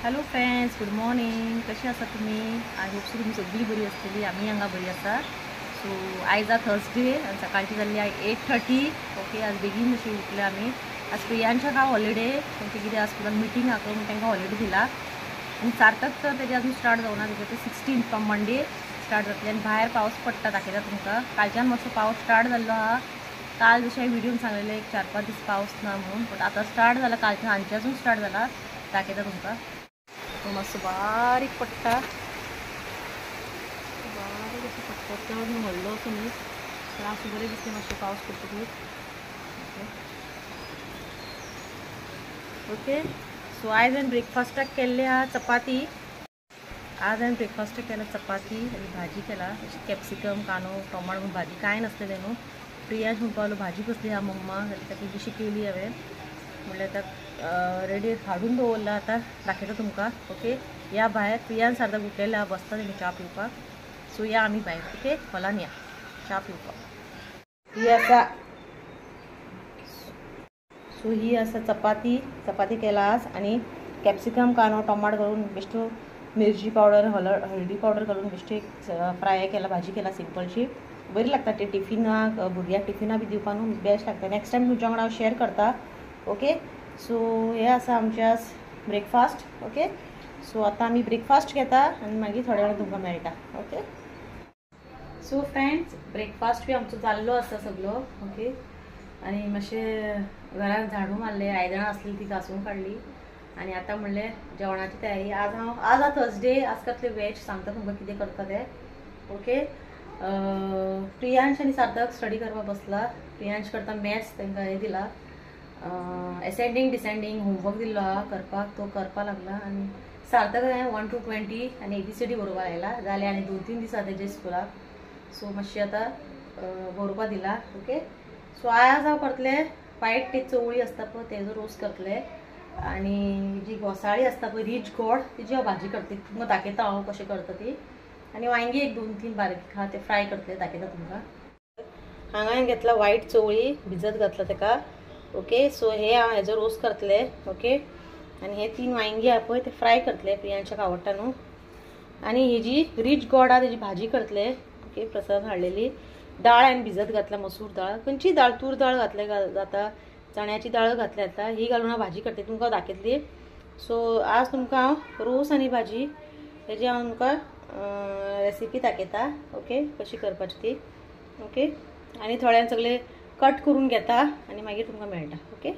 Hello friends, good morning. कशी आसा तुमी? I hope so तुमी सगळी बरी आसतली। आमी हांगा बरी आसा। सो आयज आ थर्सडे आनी सकाळची जाल्ली आय 8:30। ओके, आज बेगीन अशी उठले आमी। आज प्रियांशाक हा हॉलिडे, तांचे कितें आज स्कुलान मिटींग आहा म्हणून तांकां हॉलिडे दिला। आनी सार्थक तर तेजे अजून स्टार्ट जावना, तेजे ते 16 फ्रॉम मंडे स्टार्ट जातले। आनी भायर पावस पडटा दाखयता तुमकां। कालच्यान मातसो पावस स्टार्ट जाल्लो आहा। काल जशें हांवें व्हिडियोन सांगलेलें एक 4-5 दीस पावस ना म्हणून, बट आतां स्टार्ट जाला, कालच्यान हांच्यासून स्टार्ट जाला। दाखयता तुमकां। तो मातसो बारीक पडटा, बारीक असो पडटा, चड न्हू व्हडलो असो न्ही, पण आसूं बरें दिसलें मातशें पावस पडटकूच। ओके, सो आयज हांवें ब्रेकफास्टाक केल्ले आहा चपाती। आज हांवें ब्रेकफास्टाक केला चपाती आनी भाजी केला, कॅप्सिकम कांदो टोमाट म्हूण भाजी कांय नासलेलें न्हू। प्रियांश म्हणपाक लागलो भाजी कसली आहा मम्मा, जाल्यार ताका कशी केली हांवें म्हणल्यार आतां रेडी हाडून दवरला, आतां दाखयता तुमकां। ओके, या भायर प्रियान सारदाक उठलेले आहा, बसता तेमी च्या पिवपाक। सो या आमी भायर, ओके, हॉलान या च्या पिवपाक। ही आसा, सो ही आसा चपाती। चपाती केला आज आनी कॅप्सिकम कांदो टोमाट घालून बेश्टो मिरची पावडर हळदी पावडर घालून बेश्टी एक फ्राय केला, भाजी केला सिंपलशी। बरी लागता ते टिफिनाक, भुरग्यांक टिफिना बी दिवपाक न्हू बेस्ट लागता। नेक्स्ट टायम तुमच्या वांगडा हांव शेअर करता। ओके, सो हे आसा आमचे आज ब्रेकफास्ट। ओके, सो आतां आमी ब्रेकफास्ट घेता आनी मागीर थोड्या वेळान तुमकां मेळटा। ओके, सो फ्रेंड्स, ब्रेकफास्ट बी आमचो जाल्लो आसा सगलो। ओके, आनी मातशें घरान झाडू मारलें, आयदनां आसली ती घासून काडली आनी आतां म्हणलें जेवणाची तयारी। आज हांव आज हा थर्सडे, आज करतलें वेज, सांगता तुमकां कितें करता तें। ओके, प्रियांश आनी सार्थक स्टडी करपाक बसला। प्रियांश करता मॅथ्स, तांकां हें दिला एसेंडींग डिसेंडींग होमवर्क दिल्लो आहा करपाक, तो करपाक लागला। आनी सार्थक हांवें 1 to 20 आनी ABCD बरोवपाक लायला जालें। आनी 2-3 दीस आहा तेजे स्कुलाक, सो मातशें आतां बरोवपाक दिला। ओके, सो आज हांव करतलें वायट ती चवळी आसता पळय तेजो रोस करतलें आनी जी घोसाळी आसता पळय रीच गोड तिजी हांव भाजी करतलें, तुमकां दाखयता हांव कशें करता ती। आनी वांयगी एक 2-3 बारीक आहा ते फ्राय करतलें, दाखयता तुमकां। हांगा हांवें घेतला वायट चवळी, भिजत घातला तेका। ओके, सो हे हांव हेजो रोस करतलें। ओके, आनी हे 3 वांयगी आहा पळय ते फ्राय करतले, प्रियांशाक आवडटा न्हू। आनी ही जी रीच गोड आहा तेजी भाजी करतले। ओके, प्रसाद हाडलेली दाळ हांवें भिजत घातला, मसूर दाळ, खंयची दाळ, तूर दाळ घातले जाता, चण्याची दाळ घातल्या जाता, ही घालून हांव भाजी करतलें, तुमकां दाखयतली। सो आज तुमकां हांव रोस आनी भाजी हेजी हांव तुमकां रेसिपी दाखयता। ओके, कशी करपाची ती। ओके, आनी थोड्यान सगळे कट करून घेता आनी मागीर तुमकां मेळटा। ओके,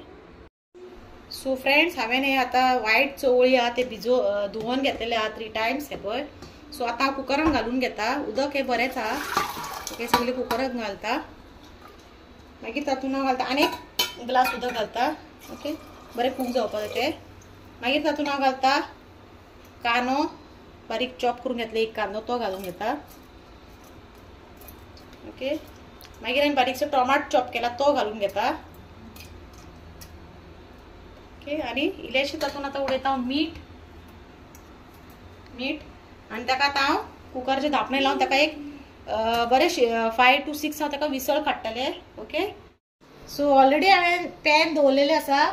सो फ्रेंड्स, हांवें हे आतां वायट चवळी आहा ते भिजो धुवन घेतलेले आहा 3 टायम्स हे पळय। सो आतां हांव कुकरान घालून घेता, उदक हे बरेंच आहा। ओके, सगळे कुकरान घालता, मागीर तातूंत हांव घालता आनी एक ग्लास उदक घालता। ओके, बरें कूक जावपाक तें। मागीर तातूंत हांव घालता कांदो, बारीक चॉप करून घेतले एक कांदो, तो घालून घेता। ओके, मागीर हांवें बारीकसो टोमाट चॉप केला तो घालून घेता। ओके, आनी इल्लेशें तातूंत आतां उडयता हांव मीठ, मीठ आनी ताका आतां हांव कुकराचें धांपणें लावन ताका एक बरें 5 to 6 हांव ताका विसळ काडटलें। ओके, सो ऑलरेडी हांवें पॅन दवरलेलें आसा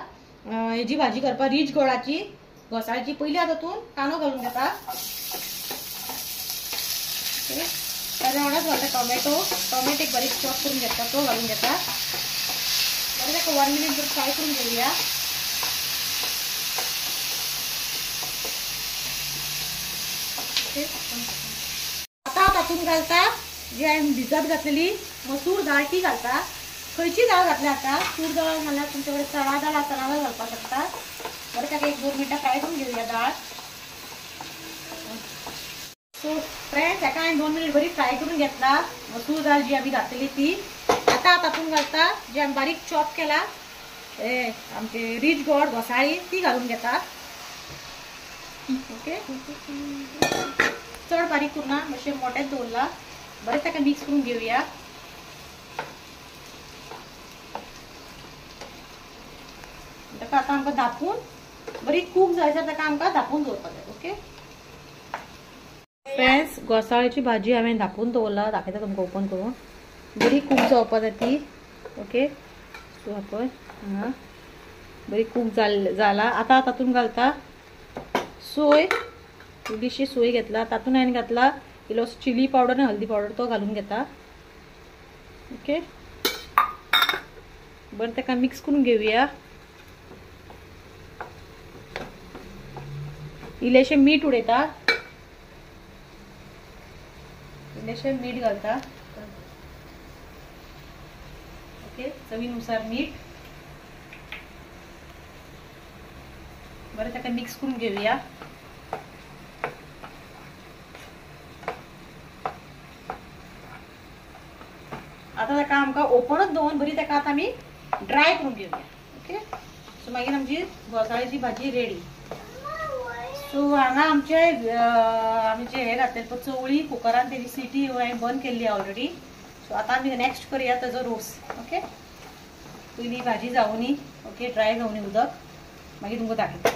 हेजी भाजी करपाक, रीच गोडाची घोसाळ्याची। पयलीं हांव तातूंत कांदो घालून घेता। ओके, ताज्या वांगडाच घालता टोमॅटो, टोमॅटो एक बारीक चॉप करून घेता तो घालून घेता। बरें ताका 1 मिनीट जर फ्राय करून घेवया। ओके, आतां तातूंत घालता जी हांवें भिजत घातलेली मसूर दाळ ती घालता। खंयची दाळ घातल्या आतां, तूर दाळ घाल्यार तुमचे कडेन चणा दाळ आसा, चणा दाळ घालपाक शकता। बरें ताका 1-2 मिनटां फ्राय करून घेवया दाळ। सो फ्रेंड्स, ताका हांवें 2 मिनीट बरी फ्राय करून घेतला मसूर दाळ जी आमी घातलेली ती। आतां तातूंत घालता जी आमी बारीक चॉप केला आमचे रीच गोड घोसाळी ती घालून घेता। ओके, चड बारीक करूना, मातशें मोटेच दवरला। बरें ताका मिक्स करून घेवया। ताका आतां आमकां धांपून बरी कूक जायसर ताका आमकां धांपून दवरपाक जाय। ओके फ्रेंड्स, घोसाळ्याची भाजी हांवें धांपून दवरला, दाखयता तुमकां ओपन करून। बरी कूक जावपाक जाय ती। ओके, सो पळय हांगा बरी कूक जाला। आतां तातूंत घालता सोय, इल्लीशी सोय घेतला. तातूंत हांवें घातला इल्लो चिली पावडर आनी हल्दी पावडर, तो घालून घेता. ओके, बरें ताका मिक्स करून घेवया. इल्लेशें मीठ उडयता, इल्लेशें मीठ घालता. ओके, चवीनुसार मीठ. बरें ताका मिक्स करून घेवया. आतां ताका आमकां ओपनच दवरून बरी ताका आतां आमी ड्राय करून घेवया. ओके, सो मागीर आमची घोसाळ्याची भाजी रेडी. सो हांगा आमचे आमी जे हे घातले पळय चवळी कुकरान तेजी सिटी हांवें बंद केल्ली ऑलरेडी. सो आतां आमी नेक्स्ट करूया ताजो रोस. ओके, पयली भाजी जावनी, ओके ड्राय जावनी उदक, मागीर तुमकां दाखयता.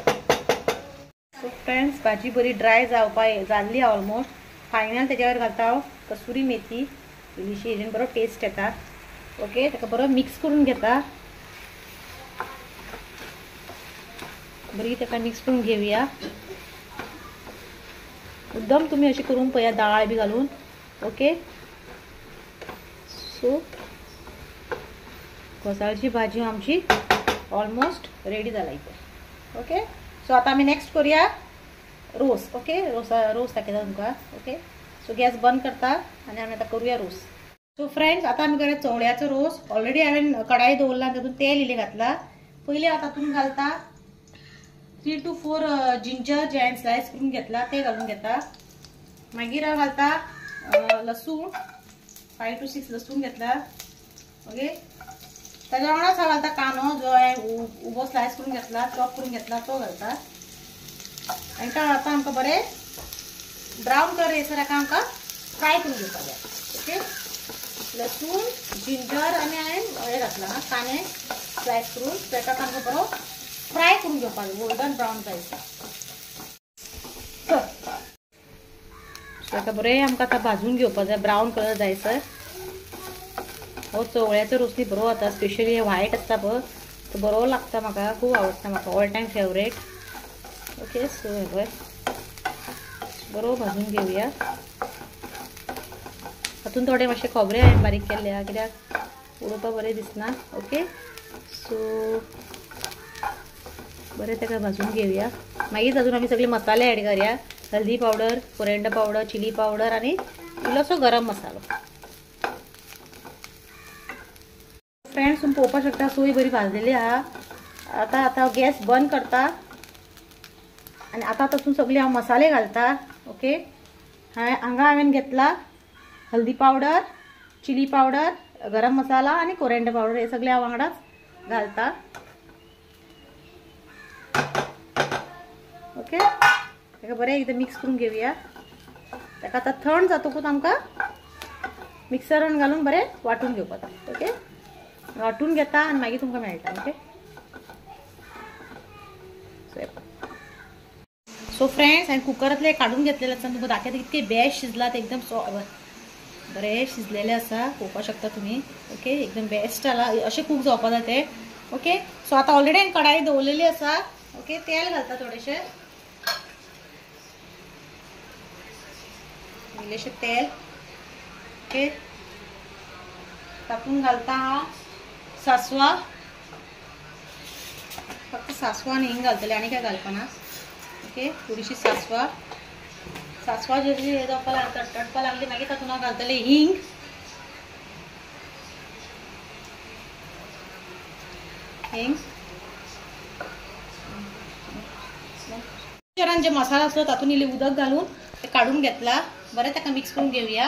सो फ्रेंड्स, भाजी बरी ड्राय जावपा जाल्ली ऑलमोस्ट. फायनल तेज्यावर घालता हांव कसुरी मेथी इल्लीशी, हेजेन बरो टेस्ट येता. ओके, ताका बरो मिक्स करून घेता. बरी ताका मिक्स करून घेवया. एकदम तुमी अशी करून पळया दाळ बी घालून. ओके, सो घोसाळ्याची भाजी आमची ऑलमोस्ट रेडी जाला इथे. ओके, सो आता आमी नेक्स्ट करूया रोस. ओके, रोस दाखयता तुमकां. ओके, सो गॅस बंद करता आनी आमी आतां करूया रोस. सो फ्रेंड्स, आतां आमी करूया चवळ्याचो रोस. ऑलरेडी हांवें कढाई दवरला, तातूंत तेल इल्लें घातला. पयलीं हांव तातूंत घालता 3 to 4 ginger जे हांवें स्लायस करून घेतला ते घालून घेता. मागीर हांव घालता लसूण, 5 to 6 लसूण घेतला. ओके, ताज्या वांगडाच हांव घालता कांदो जो हांवें उबो स्लायस करून घेतला, चॉप करून घेतला तो घालता. आनी आतां आमकां बरें ब्रावन कलर येसर हाका आमकां फ्राय करून घेवपाक जाय. ओके, लसूण, जिंजर आनी हांवें हें घातलां कांदे स्लायस करून, ताका आमकां बरो फ्राय करून घेवपाक जाय, गोल्डन ब्रावन जायसर. ताका बरें आमकां आतां भाजून घेवपाक जाय, ब्रावन कलर जायसर. हो चवळ्याचो रोस न्ही बरो जाता, स्पेशली व्हायट आसता पळय तो बरो लागता म्हाका, खूब आवडटा म्हाका, all time favourite. Okay, so हें पळय बरो भाजून घेवया. तातूंत थोडे मातशे खोबरें हांवें बारीक केल्ले आहा, कित्याक उडोवपाक बरें दिसना. ओके, सो बरें ताका भाजून घेवया. मागीर तातूंत आमी सगळे मसाले ऍड करूया, हल्दी powder, coriander powder, chilli powder आनी इल्लोसो गरम मसालो. फ्रेंड्स, तुमी पळोवपाक शकता सोय बरी भाजलेली आहा. आतां आतां गॅस बंद करता आनी आतां तातूंत सगळे हांव मसाले घालता. ओके, हांगा हांवें घेतला हल्दी पावडर, चिली पावडर, गरम मसाला आनी कोरिएंडर पावडर, हे सगळे हांव वांगडाच घालता. ओके, ताका बरें एकदां मिक्स करून घेवया. ताका आतां थंड जातकूच आमकां मिक्सरान घालून बरें वांटून घेवपाक जाय. ओके, वांटून घेता आनी मागीर तुमकां मेळटा. ओके, सो फ्रेंड्स, हांवें कुकरांतलें काडून घेतलेलें आसा, तुमकां दाखयता कितकें बेस्ट शिजलां तें, एकदम बरें शिजलेलें आसा, पळोवपाक शकता तुमी. ओके, एकदम बेस्ट जाला, अशें कूक जावपाक जाय तें. ओके, सो आतां ऑलरेडी हांवें कढाई दवरलेली आसा. ओके, तेल घालता थोडेशें, इल्लेशें तेल. ओके, तातूंत घालता हांव सासवां, फक्त सासवां आनी हिंग घालतलें, आनी काय घालपाना. ओके, थोडीशी सासवां, सासवां जशी हे जावपाक लागता, तडतडपाक लागली, मागीर तातूंत हांव घालतलें हिंग. हिंग जे मसाला आसलो तातूंत इल्लें उदक घालून ते काडून घेतला, बरें ताका मिक्स करून घेवया.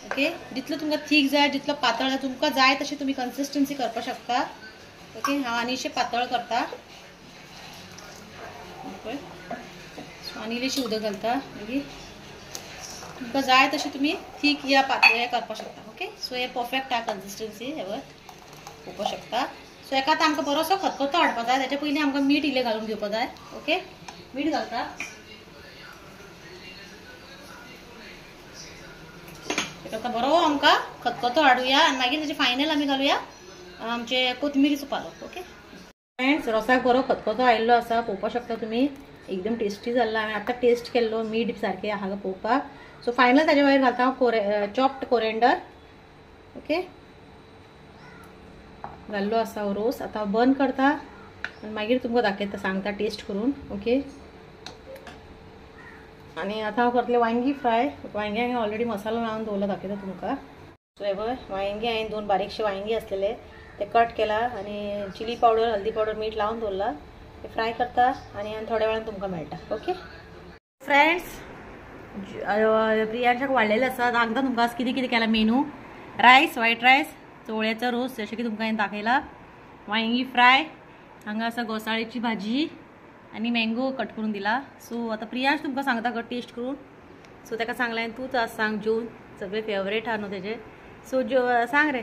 ओके, जितलो तुमकां थीक जाय, जितलो पातळ जाय, तुमकां जाय तशी तुमी कन्सिस्टन्सी करपाक शकता. ओके, हांव आनी पातळ करता. आनी इल्लेशें उदक घालता, मागीर तुमकां जाय तशें तुमी थीक या पातळ हें करपाक शकता. ओके, सो हें परफेक्ट आहा कन्सिस्टन्सी, हें पळोवपाक शकता. सो एका आतां आमकां बरोसो खतखतो हाडपाक जाय, ताच्या पयलीं आमकां मीठ इल्लें घालून घेवपाक जाय. ओके, मीठ घालता. आतां बरो आमकां खतखतो हाडुया आनी मागीर ताचे फायनल आमी घालुया आमचे कोथमिरीचो पालो. ओके फ्रेंड्स, रोसाक बरो खतखतो आयिल्लो आसा, पळोवपाक शकता तुमी. एकदम टेस्टी जाल्लो. हांवें आतां टेस्ट केल्लो, मीठ सारकें आहा पळोवपाक. सो फायनल ताजे वयर घालता हांव चॉप्ड कोरिएंडर. ओके, घाल्लो आसा हो रोस. आतां हांव बंद करता आनी मागीर तुमकां दाखयता, सांगता टेस्ट करून. ओके, आनी आतां हांव करतलें वांयगी फ्राय. वांयगी हांवें ऑलरेडी मसालो लावन दवरला, दाखयता तुमकां. सो हे पळय वांयगी हांवें 2 बारीकशे वांयगी आसलेले ते कट केला आनी चिली पावडर, हल्दी पावडर, मीठ लावन दवरला. ते फ्राय करता आनी थोड्या वेळान तुमकां मेळटा. ओके फ्रेंड्स, प्रियांशाक वाडलेले आसा. सांगता तुमकां आज कितें कितें केला मेनू. रायस, व्हायट रायस, चवळ्याचो रोस जशें की तुमकां हांवें दाखयला, वांयगी फ्राय, हांगा आसा घोसाळ्याची भाजी आनी मँगो कट करून दिला. सो आतां प्रियांश तुमकां सांगता गो टेस्ट करून. सो ताका सांगलें तूंच आज सांग जेवन, सगळे फेवरेट आहा न्हू तेजे. सो सांग रे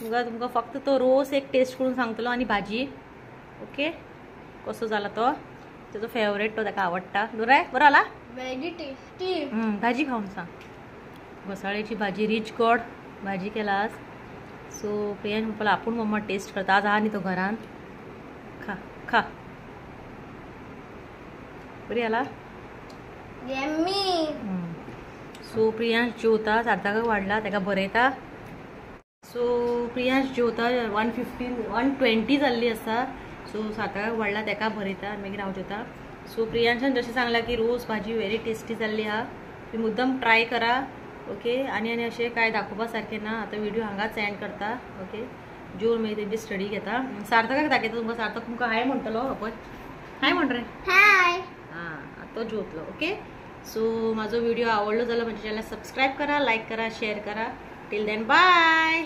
तुमकां, तुमकां फक्त तो रोस एक टेस्ट करून सांगतलो आनी भाजी. ओके, कसो जाला तो, तेजो फेवरेट तो ताका आवडटा. बरो बरो जाला, व्हेरी टेस्टी. भाजी खावन सांग. घोसाळ्याची भाजी, रिच गॉड भाजी केला आज. सो प्रियांश म्हणपाक आपूण मम्मा टेस्ट करता, आज आहा न्ही तो घरान. खा खा, बरी जाला. सो प्रियांश जेवता, सार्थकाक वाडला, ताका बरयता. सो प्रियांश जेवता, 1:15 1:20 जाल्ली आसा. सो सार्थकाक वाडला, ताका बरयता आनी मागीर हांव जेवता. सो प्रियांशान जशें सांगलां की रोस भाजी व्हेरी टेस्टी जाल्ली आहा, तुमी मुद्दम ट्राय करा. ओके, आनी आनी अशें कांय दाखोवपा सारकें ना. आतां व्हिडियो हांगाच एंड करता. ओके, जेवन मागीर तेजी स्टडी घेता. सार्थकाक दाखयता तुमकां, सार्थक तुमकां हाय म्हणटलो. पळय हाय म्हण रे, हाय. हां, तो जेवतलो. ओके, सो म्हाजो व्हिडिओ आवडलो जाल्यार म्हज्या चॅनल सबस्क्रायब करा, लायक करा, शेअर करा. Till then bye.